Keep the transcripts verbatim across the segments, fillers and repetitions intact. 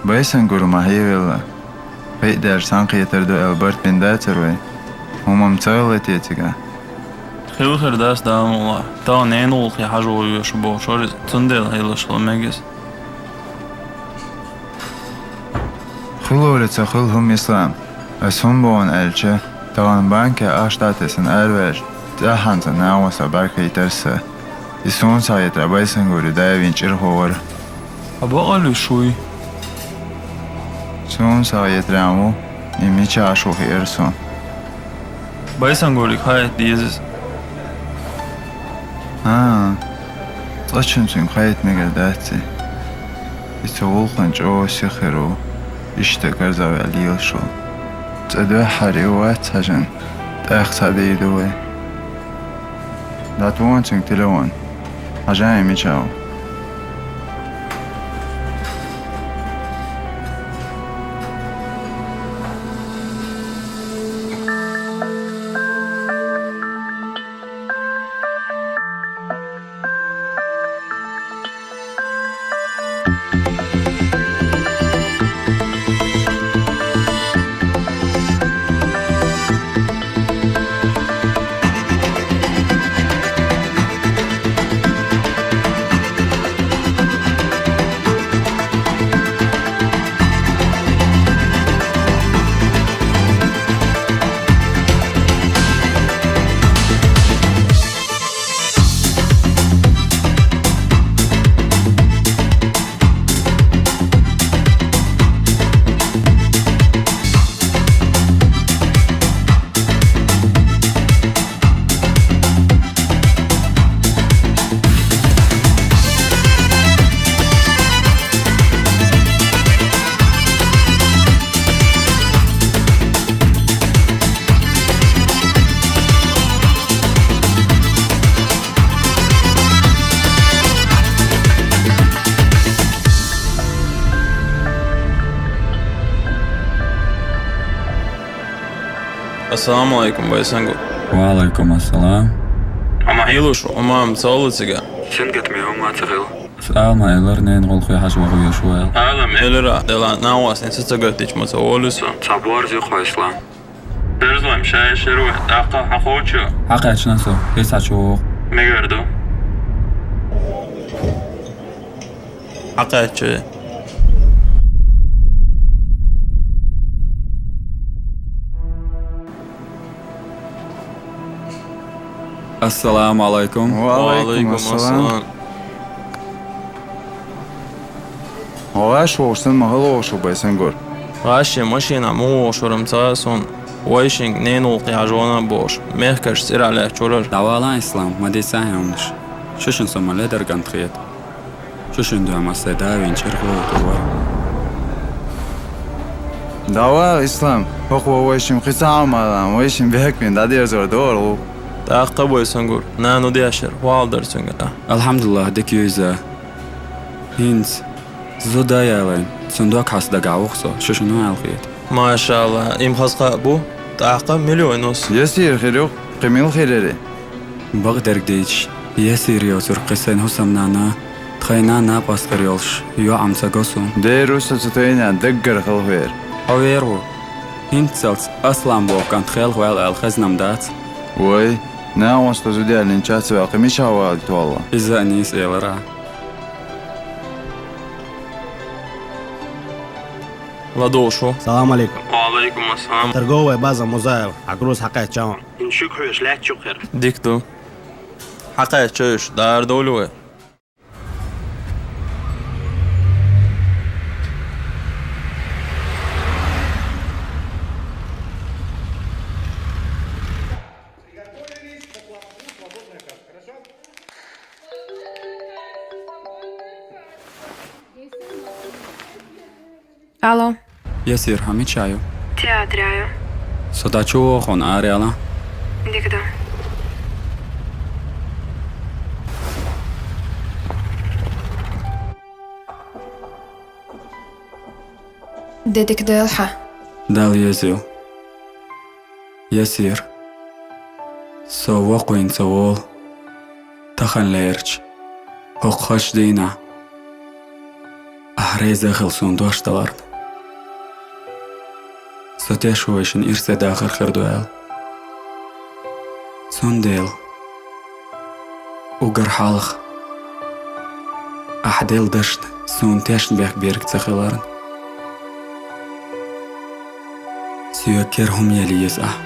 Байсангур ма хьевелла. Кхиъ даьлча цхьаьнакхетар ду аьлла барт бина дацара вай? ХӀума-м ца хилла те цига? Хила хир дац, Дала мукъ лахь. Тахана ненан гӀуллакхе хьажа вогӀуш ву бохуш вара иза, цундела хьелаш хила мега иза. Хиларе ца хилла хӀума, Ислам. Ас хӀума боху аьлча, тахана банке ахча дӀатесна араваьлча, тӀаьххьанца нагӀоса бӀаьрг хийтара сан. И суна схьахетарехь Байсангури да вийна чӀирхо вара. Хьан бакъ а луьйш вуй? Суна схьахетарехь ву, и мичахь Ӏаш ву хиира суна. Байсангуриг хаийта деза иза. ХӀаа, цкъачунна цуьнга хаийта мегар дац и. И цу гӀуллакхана чӀогӀа сиха хир ву, иштта карзахваьлла лелаш волу. ЦӀа дуьххьара и вац хьажна, тӀаккха схьадийр ду вай. ДӀатухана цуьнга телефон. Хьажахьа, мичахь ву. Ассаламу алайкум, Байсангур. Ва алайкум ассалам. Амма хьелаш ву, амма ца хилла цига? Сингаттаме хӀума ца хилла. Ас ала ма элира, ненан гӀуллакхе хьажа вогӀуш ву аьлла. Ала ма элира, делахь нагӀостий са ца гатдича ма ца волу со. Цхьа борз ю-кх хьо, Ислам. Берзалойн ша ишшара ву, тӀаккха хьан кхочу? Хьакхаьчна со, хӀинца хьачу вогӀу. Мегар ду. Хьакхаьчча. Ассаламу алайкум. Ва алайкум ассалам. ГӀаш вогӀуш санна ма хила вогӀуш ву, Байсангур. ГӀаш шен машинахь муха вогӀуш вара-м ца хаьа суна, вайшинга ненан гӀуллакхе хьажа вахана бохуш, мехкаршца цӀерахь лаьтташ вара. ДӀавала, Ислам, ма дийца хӀуманаш. Шу шуна со ма ледар кӀант хета. Шу шуна дуьхьа ма сайн да вийна чӀирхо ву тӀе вара. ДӀавала, Ислам, хӀокхо вайшимма кхин цхьа хӀума ала, вайшимма бехк бина дӀадерзор дора ву. ТӀаккха, Байсангур, нана хӀун дешара, хӀун хьал дара цуьнга? Алхьамдулиллах, дика ю иза. ХӀинца зуда а ялийна, цуьнан дог хьаста дагахь ву-кх со, шу шуна хӀун аьлла хета. Машалла, и-м хаза хаа бу, тӀаккха мила йойна оцу? Ясир хир ю-кх, кхин мила хир яри? Бакъдерг дийцича, Ясир йоцург кхин сайн хӀусамнана, тхайн нанна а пастхир йолуш, йоӀ-м ца го суна. Дера ву, со цу тайнан даггара хала вер. Хьо вер ву. ХӀинццалц Аслан боху кӀант хелха ваьлла аьлла хезна-м дац. Вай, нагӀоста зуда яьллинчаьрца ваьккхи мичахь валийта воллу? Иза а нийса элира. ЛадугӀуш ву. Салам алейкум. Ва алейкум ассалам. Торговая база Музаев. Хьан груз хьакхаьчча ван. ХӀинца шуьга хьоьжуш лаьтташ ю-кх хӀара. Дика ду. Хьакхаьчча уьш, дара довлу вай. Алло. Ясир, хьо мичахь ю? Театрехь ю. Со дӀачу вогӀу, хьуна араяла. Дика ду. Де дика дойла хьан. Далла езийла. Ясир, со воккхавина ца волу, таханлерчу хӀокху хазачу дийнахь. Хьо реза хила суна дош даларна. Со теш ву вайшин ирсе дахар хир ду аьлла. Цундела угар хьалха ахь делла дашна суна тешнабехк берг ца хиларна. Соьга кера хӀума яла еза ахь.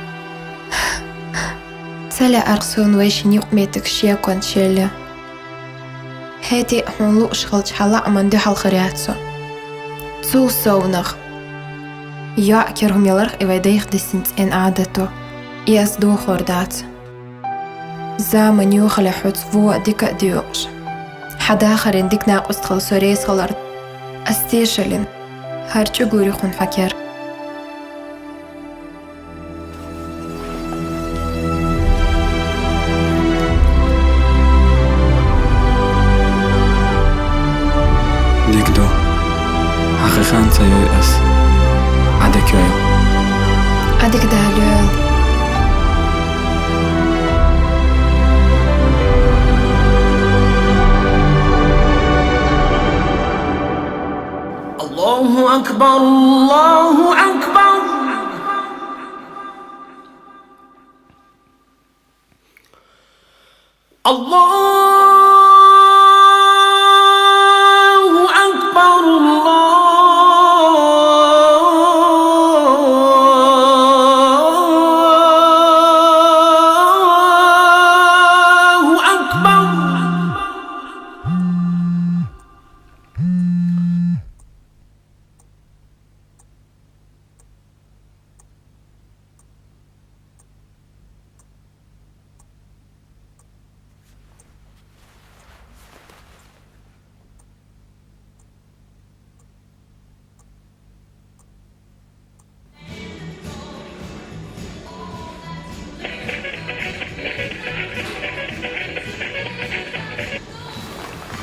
Ца лаьара суна вайшин юкъаметтигаш шеконца шелъян. ХӀетте а хьуна лууш хилча хьан лааман дуьхьал хир яц со. Цул совнагӀа, йоӀ кера хӀума яларх и вай дайх дисина цӀена Ӏадато, и ас дохор дац. Заман йохале хьоца вон а дика а доькъуш. Хьан дахаран дика накъост хила со реза хиларна. Ас тешал йина, хӀара чӀугур ю хьуна хьан кер. Дика ду. Хьан хи хан ца йой ас. Ӏадика йойла. Ӏадика Дала йойла. الله أكبر، الله أكبر. الله أكبر، الله أكبر.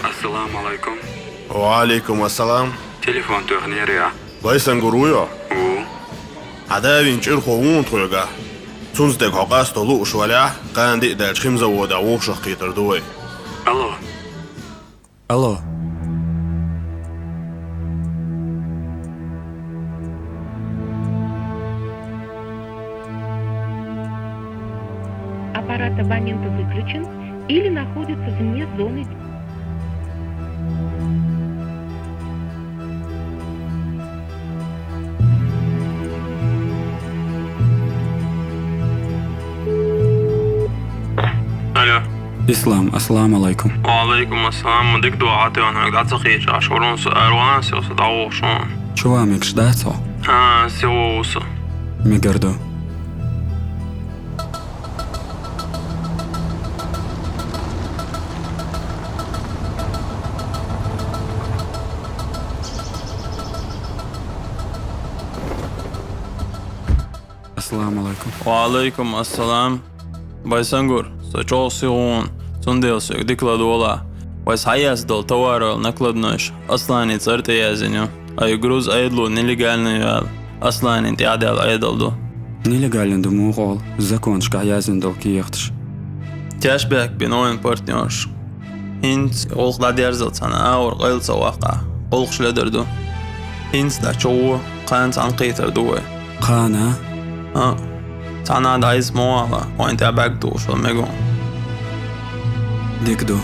Ассаламу алайкум. Ва алайкум ассалам. Телефон тоьхнера я. Байсангур ву йо? Ву. Хьан да вийна чӀирхо ву тхоьгахь. Цунца дега хьо къасто лууш валахь, кхана диъ даьлча химзаводехь вовшах кхетар ду вай. Алло. Алло. Аппарат абонента выключен или находится вне зоны. Алло. Ислам, ассаламу алайкум. Ва алайкум ассалам, ма дика ду, Ӏатоьхна хьоьга, дӀа ца кхийча, аш варун со, ара ван со, со дӀавохуш ван. Чу ван мегаш дац хьо? А, се ву со. Мегар ду. Ассаламу алайкум. Ва алайкум ассалам. Байсангур, со чӀогӀа сихонан, цундела соьга дика ладогӀалахь. Вай схьаэцна долу товарал накладнойш Асланан цӀарна тӀе яздина ю. И груз Ӏедало нелегально ю аьлла, Асланна тӀаьхьадаьлла Ӏедал ду. Нелегально ду муха олу, законашкахь яздина долу кехаташ. Кешбек бина вайн партнерш. ХӀинца гӀуллакх дӀадерзалц цхьана агӀор къайла ца ваккхахь, гӀуллакхаш ледар ду. ХӀинца дӀа чу гӀо, кхана цхьаьна кхетар ду вай. Кхана? А, цхьана а дӀайса ма вала, вайн тӀехь бӀаьрг тухуш вала мегаш. Дика ду.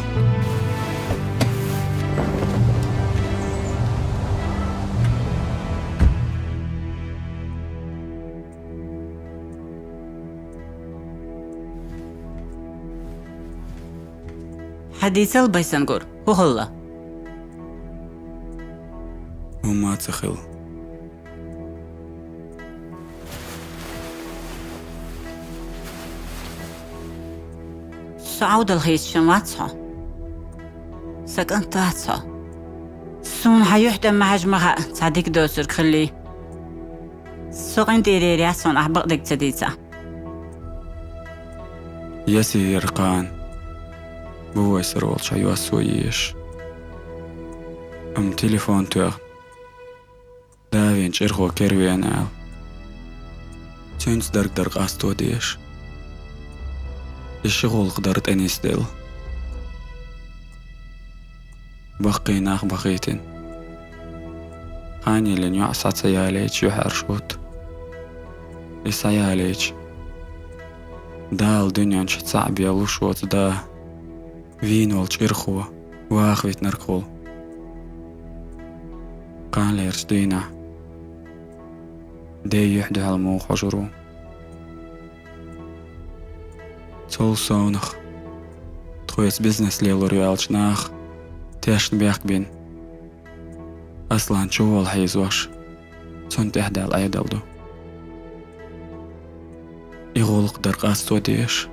Хьадийцал, Байсангур, хӀун хилла? ХӀумма а ца хилла. Со Ӏовдал хийцаш вац хьо. Сан кӀант вац хьо. Суна хьан юьхь тӀе ма хьажа ма хаьа, цхьа дика доцург хиллий. Со къинтӀера яц хьуна ахь бакъдерг ца дийцахь. Ясир кхана бу вайсар волчу хьан йоссо езаш. Амма телефон тоьхна, да вийна чӀирхо кервена аьлла, цуьнца дерг дар къасто дезаш. И ши гӀуллакх дара тӀенисделла. Баккхий нах бахийтина. Къанелин йоӀ схьа ца ялийча, юхьӀаьржа хӀутту. И схьаялийча, Дала дуьнен чу цхьаъ беллуш воцу да, вийна волу чӀирхо ваха витинарг хуьлу. Кханлерчу дийнахь ден юьхь дуьхьал муха хьожур ву? Цул совнах, тхоьца бизнес лелор ю аьллачу наха тешна бехк бина, Аслан чуволла хьийзош, цунна тӀехь Дала Ӏедал ду. И гӀуллакх дар къасто дезаш.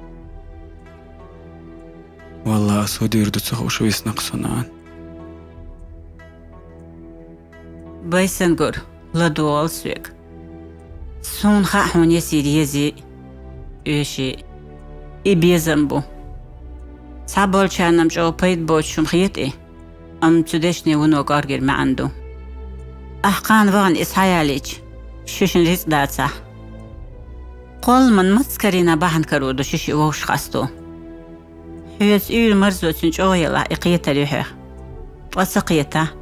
Валлахь, ас хӀун дийр ду ца хууш висна-кх со, нана. Байсангур, ладогӀал соьга. Суна хаьа хьуна ясийр езий, оьший. И безам бу. Цхьаболчарна-м чӀогӀа пайда боцуш хӀума хета и, амма цу дешнийн вуно кӀоргера маьӀна ду. Ахь кхана вахана и схьаялийча, шуьшинна рицкъ дацахь. Кхолламан мацца карийна бахьана карор ду ши-шиъ вовшах къасто. Хьоьца уьйр марзо цуьнан чӀогӀа елахь и кхетар юьхьех. Ткъа ца кхетахь?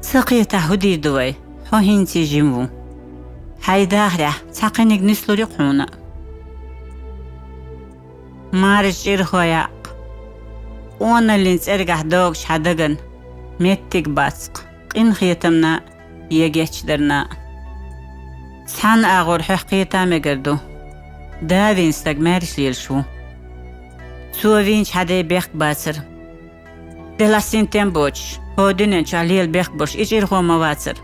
Ца кхетахь, хӀун дийр ду вай? Хьо хӀинций жима ву. Хьайн дахарехь цхьа кхиниг нислур ю-кх хьуна. Маржа чӀирхо яккха, къоналлин цӀергахь догуш хьан дагана меттиг бац-кх, къинхетамна я гечдарна. Цхьана агӀор хьоьх кхета мегар ду. Да вина стаг маьрша лелаш ву. Цо вийначу хьан ден бехк бацара. Делахь синтем боцуш, хӀокху дуьнен чохь лела бехк болуш и чӀирхо ма вацара.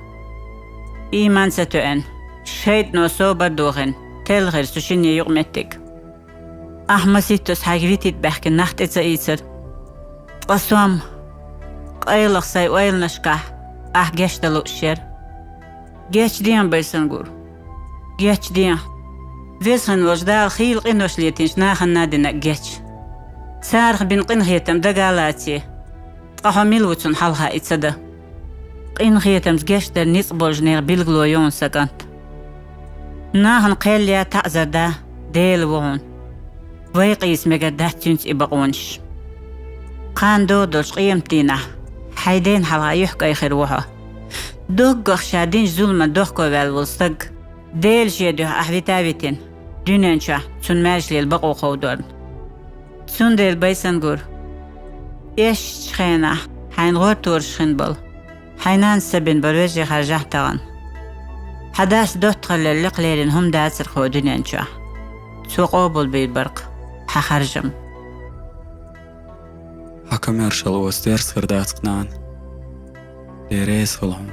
Ийман ца тоьъна, шайтӀано собар дохийна, телла хир цу шинне юкъаметтиг. Ахь масийттаза хьайга витийта баьхкина нах тӀе ца ийцара. Ткъа со-м къайлаха сайн ойланашкахь ахь гечдан лууш яра. Гечдехьа, Байсангур. Гечдехьа. Веза хин волчу Дала хийла къинош летийначу нахана динарг геч. Царах бина къинхетам дага а лаций. Ткъа хьо мила ву цунна хьалха и ца дан? Къинхетамца гечдар ницкъ болчу нехан билгало ю хьуна, сан кӀант. Нахана кхел ян таӀзар дан Дела ву хьуна. Вай къийса мегар дац цуьнца и бакъонаш. Кхана догӀу долчу къематдийнахь хьайн ден хьалха юьхькӀай хир ву хьо. Доггах ша динчу зуламан дохко ваьлла волу стаг, Дела шен дуьхьа ахь вита а витина, дуьнен чохь цунна маьрша лела бакъо кховдорна. Цундела, Байсангур, эшначу хенахь хьайна гӀортораш хин болу, хьайн нанас ца бина болу вежарий харжахь тахана. Хьан дас доттагӀаллера лекха лерина хӀума дацара хӀокху дуьнен чохь. Цо къобалбийр бара-кх хьан харжам. Хьан коммершал оцу терс хир дац-кх, нана. Дера эса хуьлу хьуна.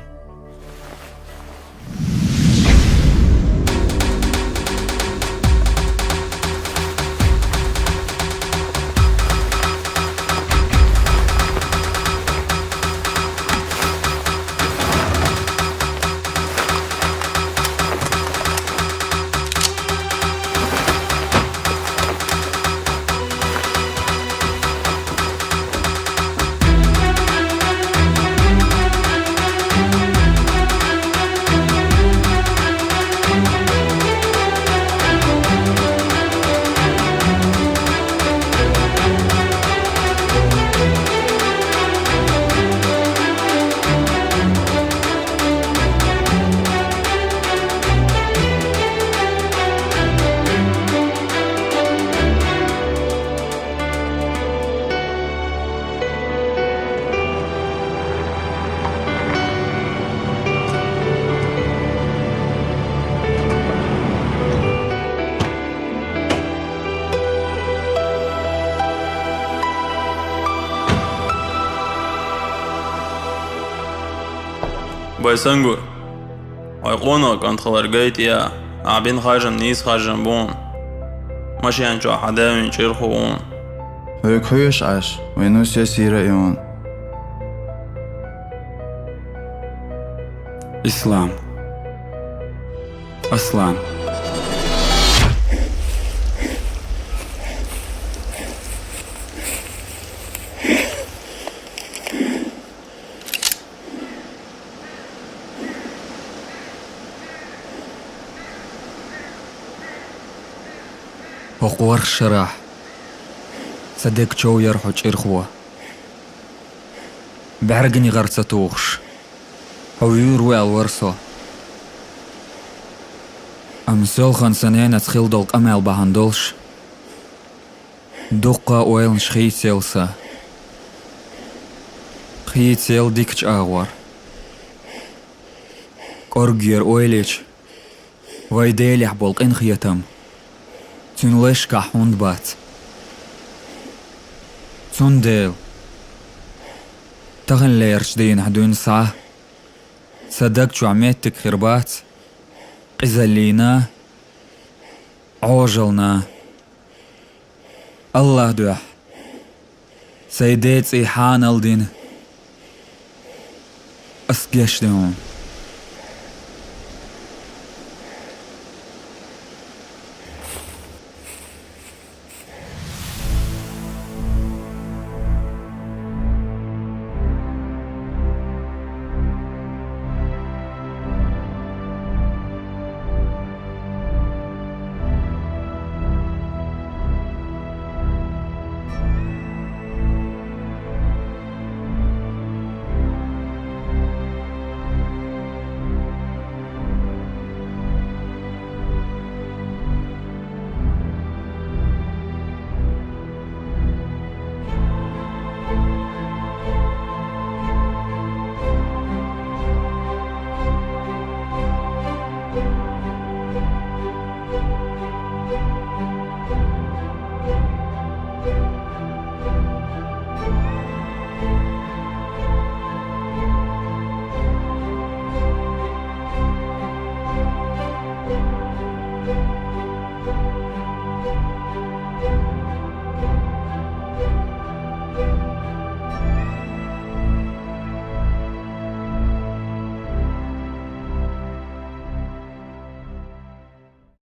Байсангур, хьо къонах кӀант хилар гайта а, ахь бина харжам нийса харжам бу хьуна. Машен чохь хьан да вина чӀирхо ву хьуна. Хьоьга хьоьжуш Ӏаш, вайн нус ясийра а ю хьуна. Ислам. Аслан. ХӀокху ворхӀ шарахь сан дег чов яра хьо, чӀирхо. БӀаьрган гӀар ца тухуш, Хьо вуьйр ву аьлла вара со. Амма селхан сан ненацахила долу къамел бахьана долуш, дуккха а ойланаш хийцаелла сан. Хийцаелла дикачу агӀор. КӀорггера ойла йича, вайн Делехь болу къинхетам Цуьнан лешкахь хӀунда бац? Цундела таханлерчу дийнахь дуьйна схьа сан даг чохь меттиг хир бац къизаллина, Ӏожаллина. Аллах дуьхьа, сайн ден цӀий хьанал дина, ас гечдо хьуна.